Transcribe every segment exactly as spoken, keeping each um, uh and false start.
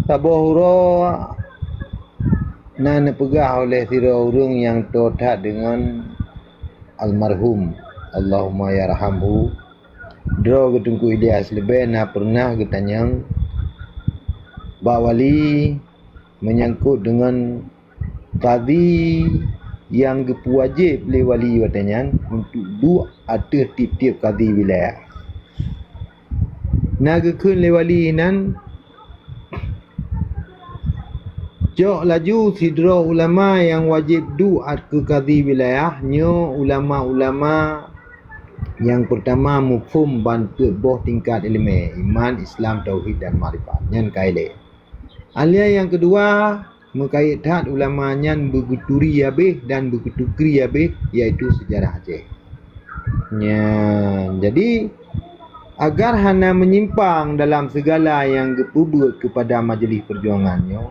Saboh uroe na neupeugah oleh sidroe ureuëng nyang toe that deungon almarhum, Allahumma yarhamhu, droe geuteungku Ilyas leubeh na peureunah geutanyong bak wali menyangkut deungon kadhi nyang geupeuwajéb lé wali watée nyan untuk duek ateueh tieb-tieb kadhi wilayah. Na geukheun lé wali nan, cok laju sidroe ulama nyang wajéb duek keu kadhi wilayah, nyoe ulama-ulama nyang peurtama muphom ban peuet boh tingkat iéleumé, iman, Islam, tauhid dan makrifat. Nyan ka ilée. Alée nyang keudua, meukayek that ulama nyan beugeuturi habéh dan beugeutukri habéh, yaitu seujarah Aceh. Nyan, jadi agar hana meunyimpang dalam segala nyang geupeubeuet keupada majeulih peujuangan nyoe,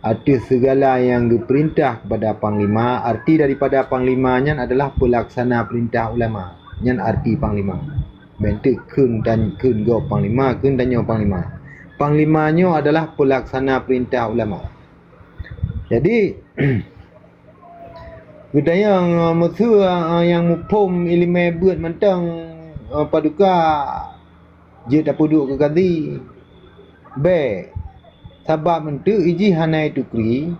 ateueh segala nyang geupeurintah keupada panglima, arti daripada panglima nyan adalah peulaksana peurintah ulama. Nyan arti panglima. Bék teuk kheun tan-, kheun gob panglima, kheun tanyoe panglima. Panglima nyoe adalah peulaksana peurintah ulama. Jadi, geutanyoe, eh, meuseu, eh, nyang muphom iéleumé beuet mantong, eh, paduka jeuet tapeuduek keu kadhi. Bék, sabab eunteuk jih hana itukri,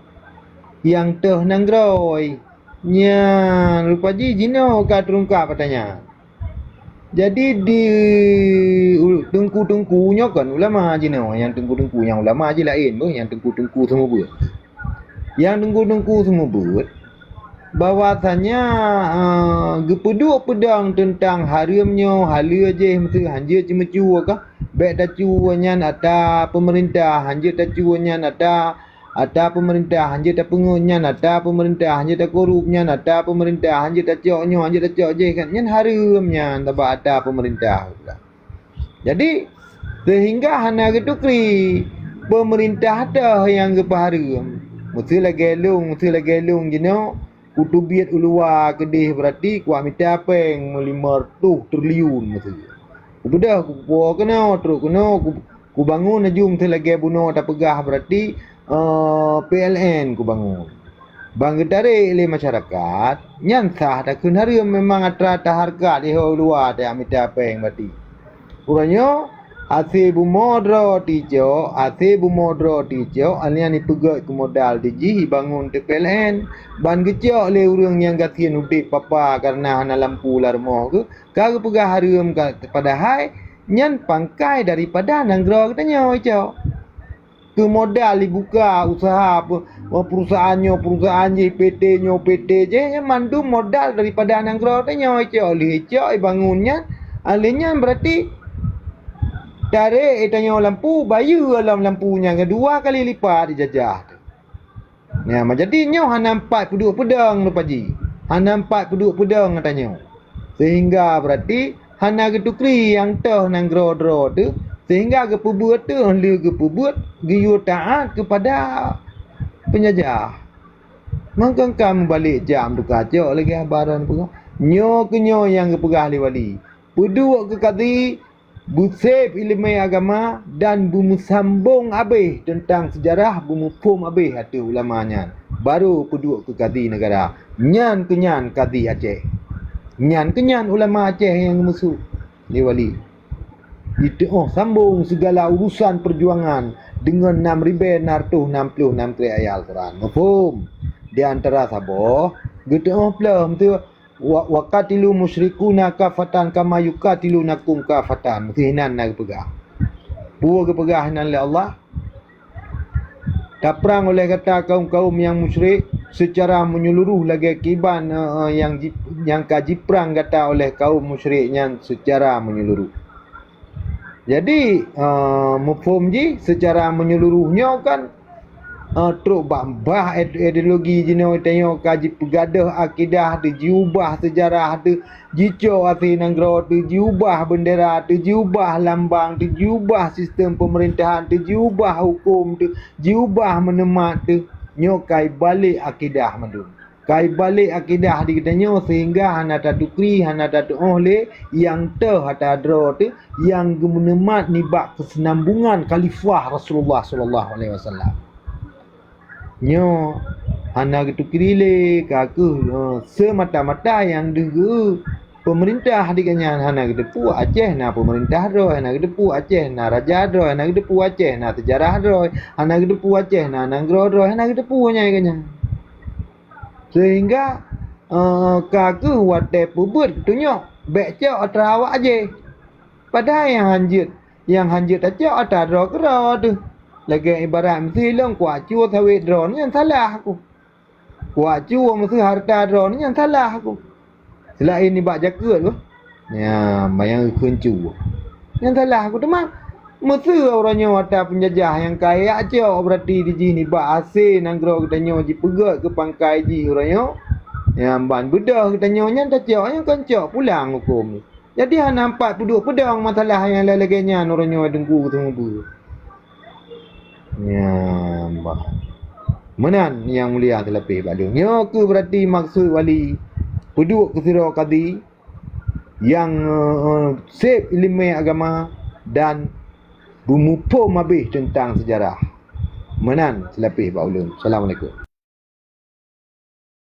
nyang teuh nanggroe. Nyan rupa jih jinoe ka teurungkap ata nyan. Jadi di u-, teungku-teungku nyoe kon ulama jinoe, nyang teungku-teungku nyang ulama jih laén beuh, nyang teungku-teungku seumeubeuet. Nyang teungku-teungku seumeubeuet, bahwasanya, eh, geupeuduek peudong teuntang hareuem nyoe, haleue jih meuseu hanjeuet jimeujue kah, bék tacue nyan ata peumeurintah, hanjeuet tacue nyan ata ata peumeurintah, hanjeuet tapeungeut nyan ata peumeurintah, hanjeuet takorup nyan ata peumeurintah, hanjeuet tacok nyoe, hanjeuet tacok jih kan. Nyan hareuem nyan sabab ata peumeurintah. Jadi, seuhingga hana geutukri, peumeurintah teuh nyang geupeuhareuem. Meuseu lagée lôn, meuseu lagée lôn jinoe, kuteubiet u luwa keudeh, beurati kuwak mita péng meulimong reutôh triliun meuseu. Kubeudôh kupuwoe keunoe, trok keunoe, ku-, kubangon laju meuseu lagée bunoe tapeugah, beurati, eh, P L N kubangon. Ban geutarek lé masyarakat, nyan sah takheun hareuem, memang atra tahareukat di ho luwa tajak mita péng beurati. Uroe nyoe, hase bumoe droe teuicok, hase bumoe droe teuicok, alèh nyan ipeugét keu modal teuh jih ibangon T P L N. Ban geucok lé ureuëng nyang gasien udeb papa kareuna hana lampu lam rumoh geuh, ka geupeugah hareuem ka, padahai nyan pangkai daripada nanggroe geutanyoe icok. Keu modal ibuka useuha pe-, perusahaan nyoe, perusahaan jih, P T nyoe, P T jih, nyan mandum modal daripada nanggroe tanyoe icok, lheueh icok ibangon nyan, alèh nyan beurati tarek tanyoe lampu, bayeue lom lampu nyan dua kali lipat ijajah teuh. Nyan, manjadi nyoe hana meupat peuduek peudong lupa jih, hana meupat peuduek peudong geutanyoe. Seuhingga beurati hana geutukri nyang teuh nanggroe droe teuh, seuhingga geupeubeuet teuh lheueh geupeubeuet geuyue taát keupada peunjajah. Mangkang ka meubalek jam teuka cok lagée haba droe peugah. Nyoe keuh nyoe nyang geupeugah lé wali, peuduek keu kadhi, beuseb iéleumé agama dan beumeusambong abéh teuntang seujarah, beumuphom abéh ateueh ulama nyan, barô peuduek keu kadhi neugara. Nyan keuh nyan kadhi Aceh. Nyan keuh nyan ulama Aceh nyang geumeusu lé wali. Jiteuoh sambong sigala urusan peujuangan deungon nam ribée nam reutôh nam ploh nam treb ayat Al-Quran. Muphom? Di antara saboh, geuteuoh pleuh, meuseu wa, "Wa qatilu musyrikina kafatan kama yuqatilunakum kafatan." Meuseu hinan na geupeugah. Peue geupeugah hinan lé Allah? Taprang oleh gata kaum-kaum nyang musyrik seucara meunyeuluruh lagée kiban, eh, eh, nyang ji-, nyang ka jiprang gata oleh kaum musyrik nyan seucara meunyeuluruh. Jadi, eh, muphom jih seucara meunyeuluruh nyoe kan, eh, trok bak bah ide-, ideologi jinoe tanyoe ka jipeugadôh akidah teuh, jiubah seujarah teuh, jicok até nanggroe teuh, jiubah beundera teuh, jiubah lambang teuh, jiubah sistem peumeurintahan teuh, jiubah huköm teuh, jiubah meuneumat teuh, nyoe ka ibalek akidah mandum. Ka ibalek akidah di geutanyoe sehingga hana tatukri, hana tatuoh lé nyang teuh ata droe teuh nyang geumeuneumat nibak keuseunambungan khalifah Rasulullah sallallahu alaihi wasallam. Nyoe hana geutukri lé, ka kheueh, eh, seumata-mata nyang deuh geu-, peumeurintah di geuhnyan hana geuteupeue Aceh na peumeurintah droe, hana geuteupeue Aceh na raja droe, hana geuteupeue Aceh na seujarah droe, hana geuteupeue Aceh na nanggroe droe, hana geuteupeue nyang geuhnyan. Sehingga, eh, ka kheueh watée peubeuet tunyok bék cok atra awak jéh. Padahai nyang hanjeuet, nyang hanjeuet tacok atra droe keudroe teuh. Lagée ibarat miseue lôn kuak cue sawét droe nyan salah ku. Kuak cue miseue hareuta droe nyan salah ku. Seulaén nibak jakeuet ku. Nyan, bayang ikheun cue. Nyan salah ku teuma. Miseue uroe nyoe atra peunjajah nyang kaya cok beurati di jih nibak asé nanggroe geutanyoe jipeugét keu pangkai jih uroe nyoe. Nyan ban beudôh geutanyoe nyan tacok nyan kon cok pulang huköm. Jadi hana pat peuduek peudong masalah nyang lagée nyan uroe nyoe Teungku seumeubeuet. Nyan bah. Meunan nyang mulia teulapéh bak lôn. Nyoe keuh beurati maksud wali peuduek keu sidroe kadi nyang, eh, seb ileumé agama dan beumuphom habéh teuntang seujarah. Meunan teulapéh bak ulôn. Assalamualaikum.